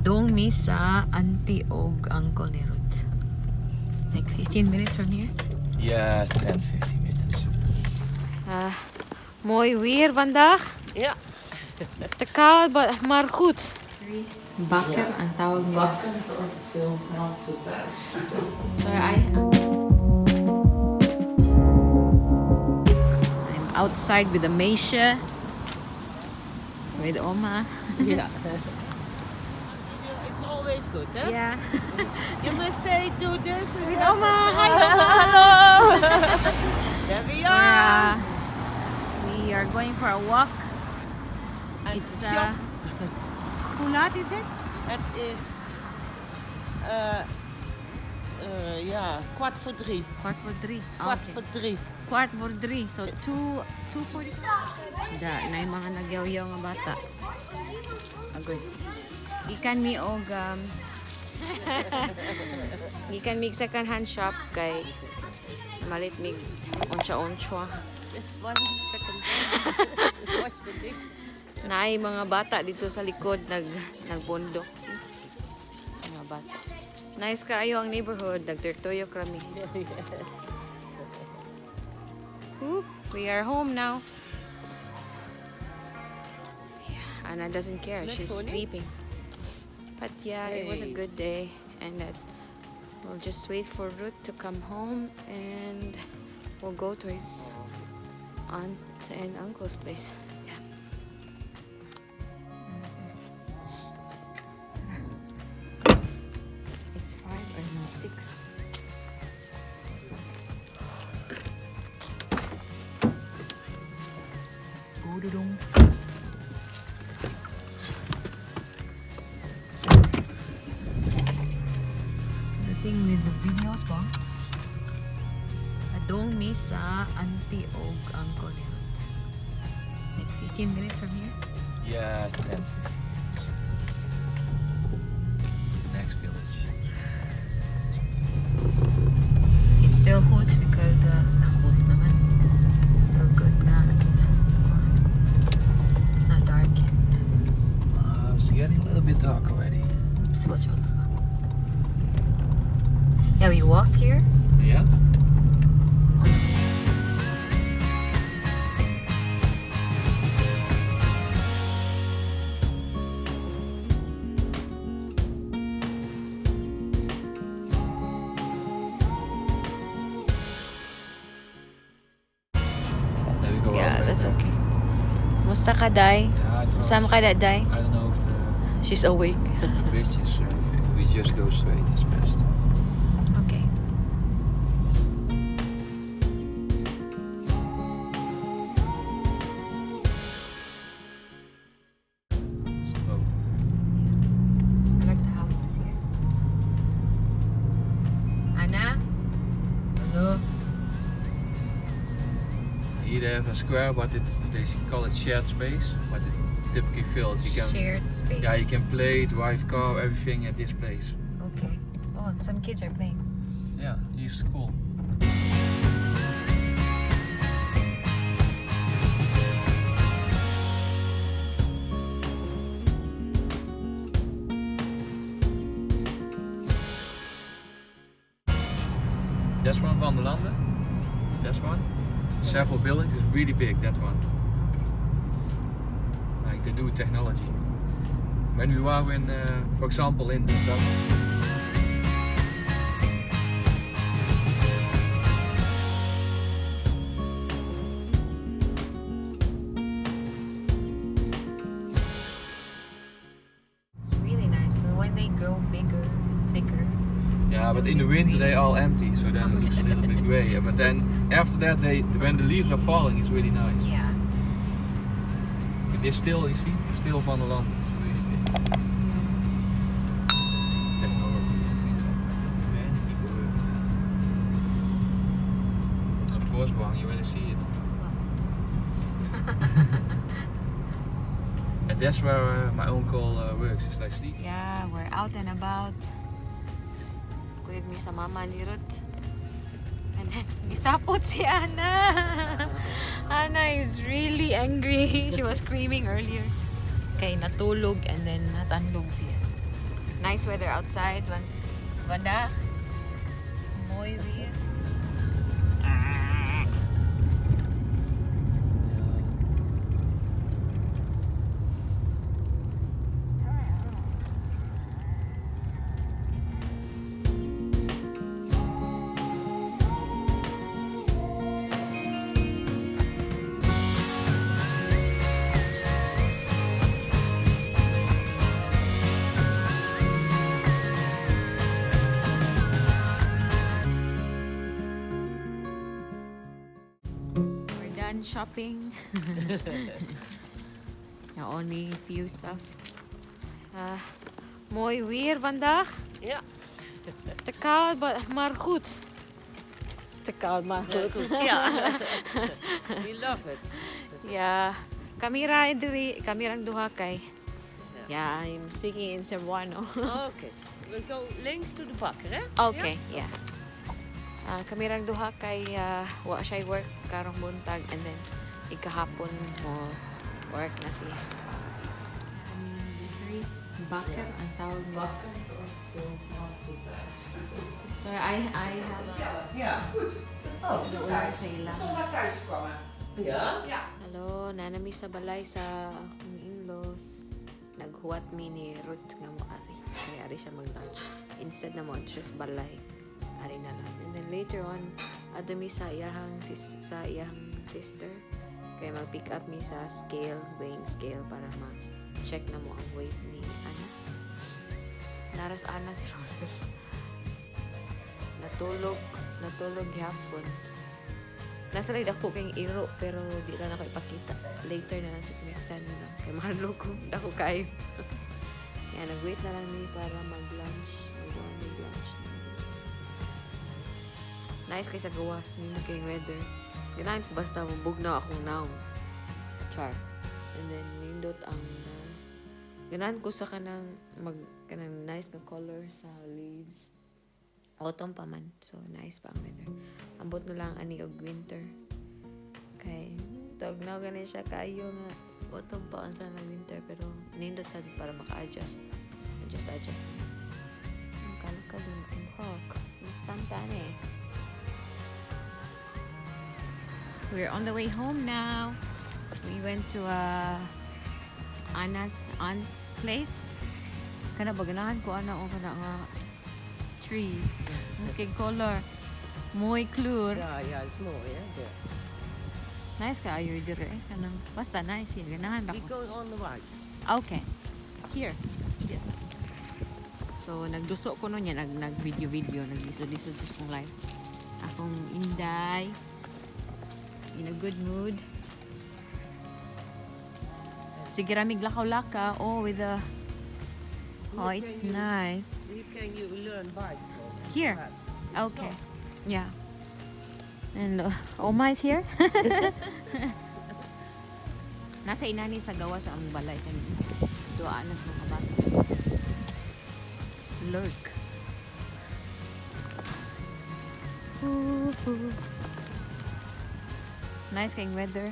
Adong mi sa auntie og uncle ni Ruth. Like 15 minutes from here. Yeah, 10, 15 minutes. Ah, mooi weer vandaag. Ja. Te koud, maar goed. Bakker ang tawag nila. Bakken voor onze veel geld voor thuis. Sorry, I'm outside with Ameisha. With Oma. Ja. It's always good, hè? Yeah. You must say, do this. With Oma. Hi, Oma. Hello. There we are. We are going for a walk. And It's shop. Hoe laat is het? Het is ja, 2:45. 2:45. Kwart Okay. voor drie. 2:45. So 2:45. Da, na yung mga nagyaw-yaw nga bata. Agoy. Gikan mi og gikan mig second hand shop kay malit mig unsa-unsa. It's one second. Watch the dish. Naay mga bata dito sa likod nagbundok. See? Mga bata. Nice kaayo ang neighborhood. Nagtuyok-tuyok rami. Whew, we are home now. Yeah, Anna doesn't care. Let's She's go, Nick. sleeping. But yeah, it was a Hey. good day, and that we'll just wait for Ruth to come home, and we'll go to his aunt and uncle's place. Yeah. It's 5 or no 6. Let's go, Dudong. The thing with the videos ba? Adong mi sa auntie og uncle ni Ruth. Like 15 minutes from here. Yeah, 10, 15 minutes. Next village. It's still goed because goed naman. It's still good na. It's not dark yet. It's getting a little bit dark already. Oops, watch out. Yeah, we walked here. Yeah? There we go. Yeah, that's okay. Musta ka, Day? Yeah, Sama ka da, Day? I don't know if the, She's awake. the bridge is. We just go straight. It's best. Okay. Slow. I like the houses here. Anna? Hello? Here they have a square, but it's they call it shared space, but it typically filled. You can Shared space. Yeah, you can play, drive car, everything at this place. Okay. Oh, some kids are playing. Yeah, he's cool. That's one Van der Lande. That's one. Several buildings. It's really big. That one. Okay. Like they do technology. When we were in, for example, in that. It's really nice. So when they grow bigger, thicker. Yeah, but in the winter they all empty, so then it looks a little bit grey. Yeah, but then after that, they when the leaves are falling, it's really nice. Yeah. This still, you see, still Van der Lande. It's really big. Technology and things like that. Many people work there. Of course, Bang, you already see it. And that's where my uncle works. It's like sleep. Yeah, we're out and about. Kuyog mi sa mama ni Ruth. And then, gisapot si Anna. Anna is really angry. She was screaming earlier. Kay natulog and then natandog siya. Nice weather outside. Vandaag. Mooi weer. Ah. We're done shopping. Now only few stuff. Mooi weer vandaag. Ja. Te koud, maar goed. Te koud, maar goed. Goed, ja. We love it. Yeah. Kami ra diri, kami rang duha kay. Yeah, I'm speaking in Cebuano. Oké. We go links to the bakker, hè? Okay, yeah. Kami rang duha kay wa siya work karong buntag and then ikahapon mo work na siya. Bakery, bakker ang tawag nila. So I have a Ja. Goed, dat is Oh, goed. doon Thuis. sa ila. Zondag thuis kwamen. Ja? Ja. Hello, nanami sa balay sa akong in-laws. Naghuwat mi ni Ruth nga mo ari. Kaya ari siya mag-lunch. Instead na mo siya sa balay. Ari na lang. And then later on, adto mi sa iyahang sister. Kaya mag-pick up mi sa scale, weighing scale para ma-check na mo ang weight ni Ana. Naras Ana's natulog gyapon. Nasa rin dako kayong iro pero di lang ako ipakita. Later na lang sa next time na lang. Kay mahalo ko, dako kayo. Yan, nag-wait na lang mi para mag-lunch. Mag-lunch. Nice kay sa gawas, nindot kay weather. Ganahan ko basta mabugnaw akong naong. Char. And then nindot ang ganahan ko sa kanang mag kanang nice na color sa leaves. Autumn pa man. So nice pa ang weather. Ambot na lang ani og winter. Kay tugnaw gani siya kayo nga autumn pa unsa na winter pero nindot sad para maka-adjust. Adjust adjust. Ang kalkag ng buhok. Mas tanta na eh. We're on the way home now. We went to Anna's aunt's place. Kana ba ganahan ko ana o kana nga trees. Okay, color. Mooi kleur. Ja, is mooi, hè? Ja. Nice kaayo dire. Kanang basta nice eh. Ganahan We ako. go on the right. Okay. Here. Here. So nagduso ko no niya nag video video naglisod-lisod sa akong live. Akong inday in a good mood. Sige ramig lakaw-lakaw. Oh, with the Oh, Here it's nice. Here can you learn bicycle. Here? Right. It's Okay. soft. Yeah. And Oma is here. Nasa inani sa gawa sa among balay kani. Duaan na sa mga bata. Lurk. Ooh. Nice kayong weather.